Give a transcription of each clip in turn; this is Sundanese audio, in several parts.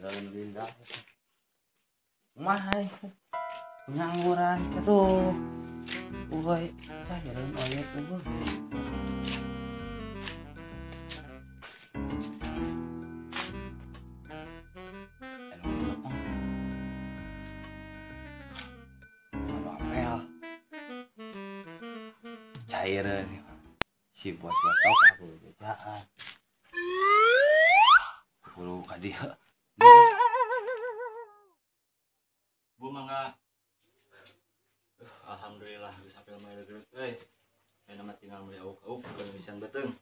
Cairan linda. Mahal. Pengangguran aduh. Uy, cairan oyek eueuh. Cairan si bos botok aku bejaan. Kudu ka dieu. Bu mangga. Alhamdulillah bisa film geus euy. Ayeuna mah tinggal meuli auk-auk pengisian beuteung.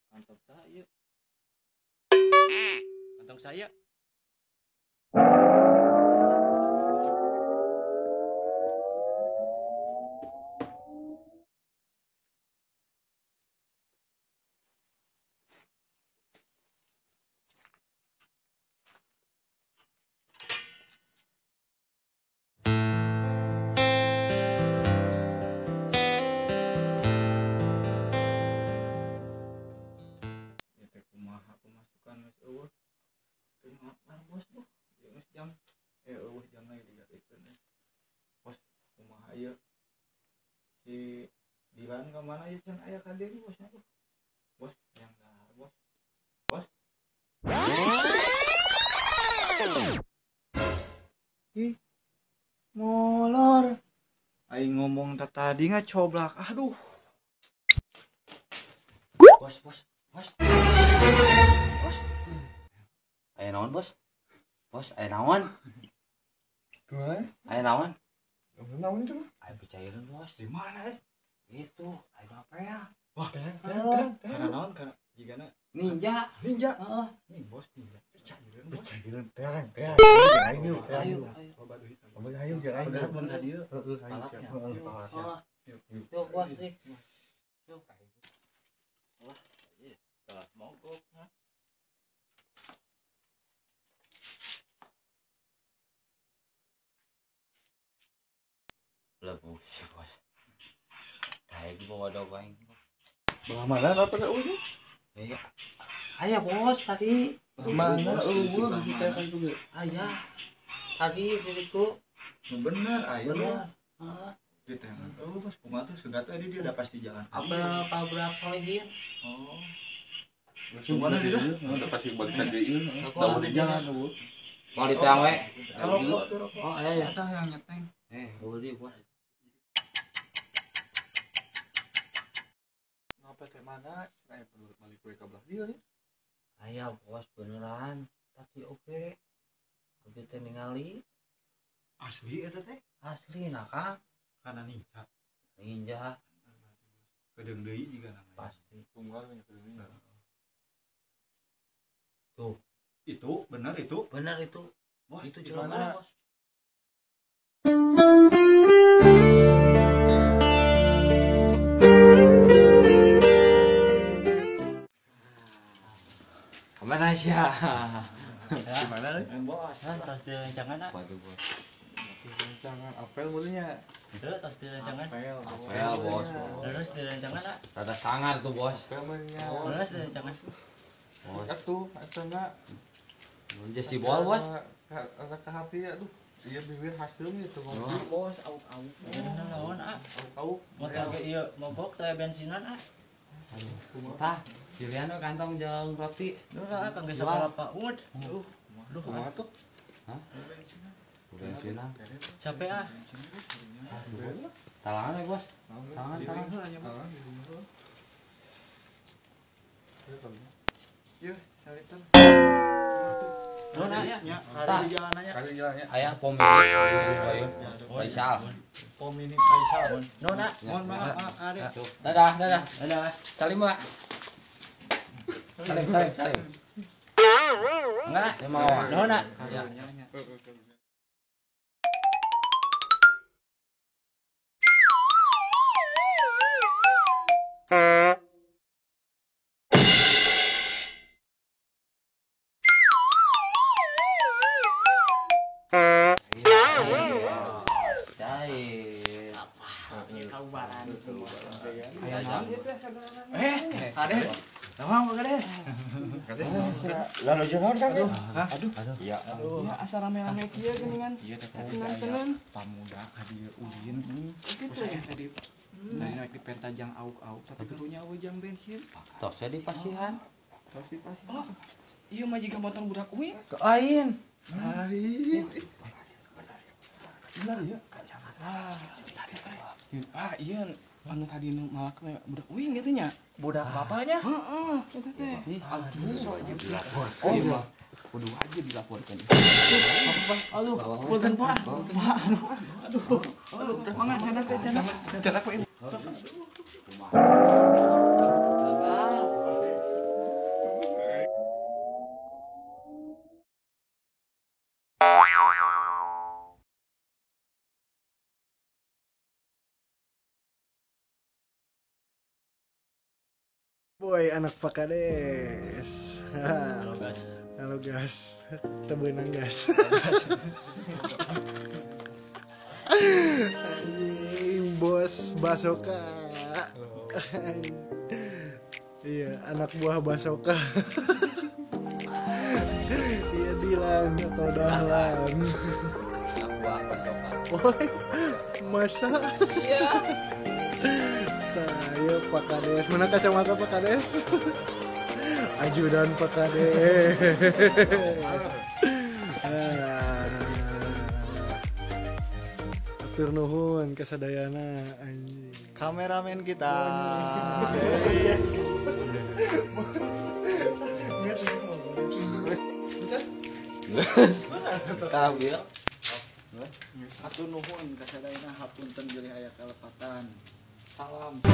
Kantong saya. Kantong saya. Si Dilan kemana ya can aya ka deui bosnya tuh. Bos yang dahar bos. Bos. Ih. Molor. Aing ngomong tadi ngacoblak. Aduh. Bos, bos, bos. Bos. Aya naon, bos? Bos, aya naon? Kumaha? Aya naon? Naon itu? Ayo percayaan bos. Di mana eh? Itu, ayo apa ya? Wah, karena naon karena jigana ninja. Ninja. Heeh. Nih bos ninja. Percayaan bos. Percayaan terang, terang. Ayo, ayo. Ayo, ayo. Padahal mun ka dieu. Heeh, palaknya. Heeh, palaknya. Yuk, bos nih. Yuk. Wah, ieu telah mogok. Lebu si bos. Kayak bawa dog aing. Belah mana apa eueuh? Iya. Aya bos tadi. Mana eueuh kita kan juga. Aya. Tadi diriku. Bener aya. Heeh. Di tengah. Oh bos kumaha tuh sudah tadi dia udah pasti jalan. Apa tabrak lagi? Oh. Kumaha dia? Udah pasti balik ka dieu. Udah di jalan eueuh. Mau ditang we. Rokok tuh rokok. Oh aya ya. Eta yang nyeteng. Eueuh di bos. Apa teh mana? Saya perlu balik kue ke belah dia ya. Aya bos beneran. Tadi oke. Abdi teh ningali. Asli eta teh? Asli nah Kang. Kana ninja. Ninja. Kedeung deui jiga namanya. Pasti. Tunggal nya kedeung. Tuh. Itu benar itu? Benar itu. Bos, itu jelema bos. Kemana sih ya? Gimana nih? Bos, tas di rencangan ah. Waduh bos. Rencangan apel mulanya. Itu tas di rencangan. Apel, bos. Terus di rencangan ah. Tata sangar tuh bos. Apel mulanya. Terus di rencangan. Bos. Atuh, atuh Jas di bawah bos. Rasa ke hati ya tuh. Iya bibir hasilnya tuh bos. Auk-auk. Naon ah? Auk-auk. Motor ge ieu mogok teh bensinan ah. Tah, pilihan kantong jeung roti. Duh lah kangge sakola PAUD. Duh, kumaha tuh? Hah? Bensinan. Capek ah. Talangan ya, Bos. Tangan, tangan. Yeuh, saliter. Nuhun aya. Nya, kari jalannya. Kali jalannya. Aya pom mini. Faisal. Pom mini Faisal. Nuhun ah. Mohon maaf, ah, kari. Dadah, dadah. Dadah. Salim, Pak. Salim, salim, salim. Enggak, ya mau. Nuhun ah. Ya. Cair. Kaubaran. Kades. Nama Pak Kades. Lalu jenor kan? Aduh. Iya. Ya asa rame-rame kieu geuningan. Iya teh Senang-senang. Pamuda ka dieu ulin. Gitu ya. Tadi tadi naik di pentajang auk-auk tapi karunya eueuh jang bensin. Tos saya di pasihan. Terus di pasir. Oh, iya mah jiga motor budak uing. Ke lain. Lain. Benar ya? Kacamata. Ah, iya anu tadi nu malak teh budak uing gitu nya. Budak bapaknya. Heeh, eta teh. Aduh, Oh, kudu wajib dilaporkan. Aduh, punten Pak. Pak, aduh. Aduh. Aduh, mangga canak we canak. Canak we. Gagal. Boy, anak Pak Kades. Halo, gas. Halo gas, tebenang gas. Anjing, bos Basoka. Iya, anak buah Basoka. Iya, Dilan atau Dahlan. Anak buah Basoka. Boy, masa? Iya. Nah, ayo Pak Kades, mana kacamata Pak Kades? Ajudan Pak Kades. Atur nuhun kasadayana anjing. Kameramen kita. Kabil. Atur nuhun kasadayana hapunten bilih aya kalepatan. Salam.